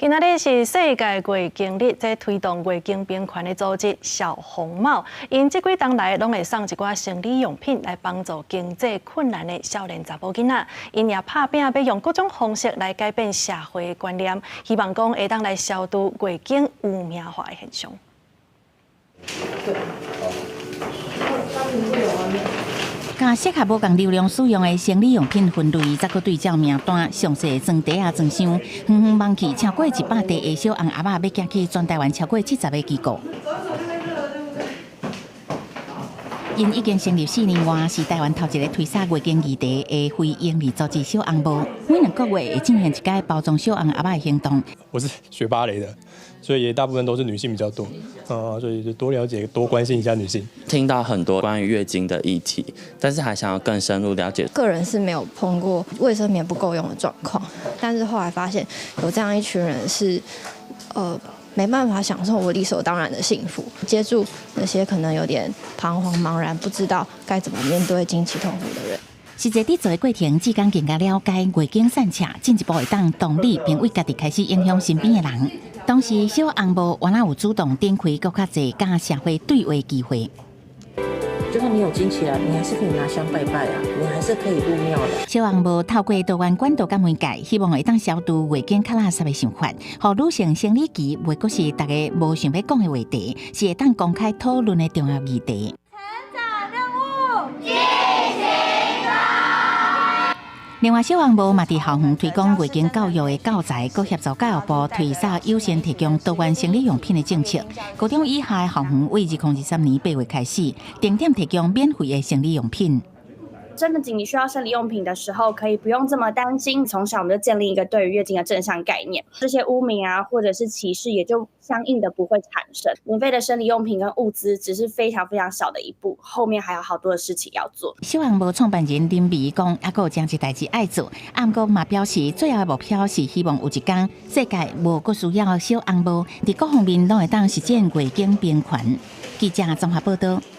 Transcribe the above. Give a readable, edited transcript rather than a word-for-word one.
今仔日是世界月經日，這推動月經平權的組織小紅帽，𪜶這幾冬來攏會送一寡生理用品來幫助經濟困難的少年查某囡仔。𪜶也拍拚欲用各種方式來改變社會的觀念，希望講會當來消除月經污名化的現象。對。共適合無仝流量使用的生理用品分類，再閣對照名單，詳細裝袋仔裝箱，遠遠望去超過100塊的小紅盒仔，欲寄去全台灣超過70個機構。𪜶已經成立4年外，是台灣頭一个推捒月經議題的非營利組織小紅帽，每2個月會進行一擺包裝小紅盒仔的行動。我是學芭蕾的，所以也大部分都是女性比較多，所以就多了解、多關心一下女性。聽到很多關於月經的議題，但是還想要更深入了解。個人是沒有碰過衛生棉不夠用的狀況，但是後來發現有這樣一群人是，沒辦法享受我理所當然的幸福，接住那些可能有點彷徨茫然、不知道該怎麼面對經期痛苦的人。實際佇做的過程，志工更加了解月經散赤，進一步會當同理，並為家己開始影響身邊的人。同時，小紅帽原來有主動展開閣較濟佮社會對話機會。就算你有經期了，你還是可以拿香拜拜啊，你還是可以入廟的。小紅帽透過多元管道佮媒介，希望會當消除月經較垃圾的想法，予女性生理期袂閣是大家無想欲講的話題，是會當公開討論的重要議題。成長任務進行中。另外，小紅帽嘛佇校園推廣月經教育的教材，閣協助教育部推捒優先提供多元生理用品的政策。高中以下的校園，為2023年8月開始，定點提供免費的生理用品。真的緊急需要生理用品的時候，可以不用這麼擔心。從小我們就建立一個對於月經的正向概念，這些污名啊，或者是歧視，也就相應的不會產生。免費的生理用品跟物資只是非常非常小的一步，後面還有好多的事情要做。小紅帽創辦人林美講，猶閣有誠濟代誌愛做，毋過嘛表示，最後的目標是希望有一天世界無閣需要小紅帽，佇各方面攏會當實踐月經平權。記者綜合報道。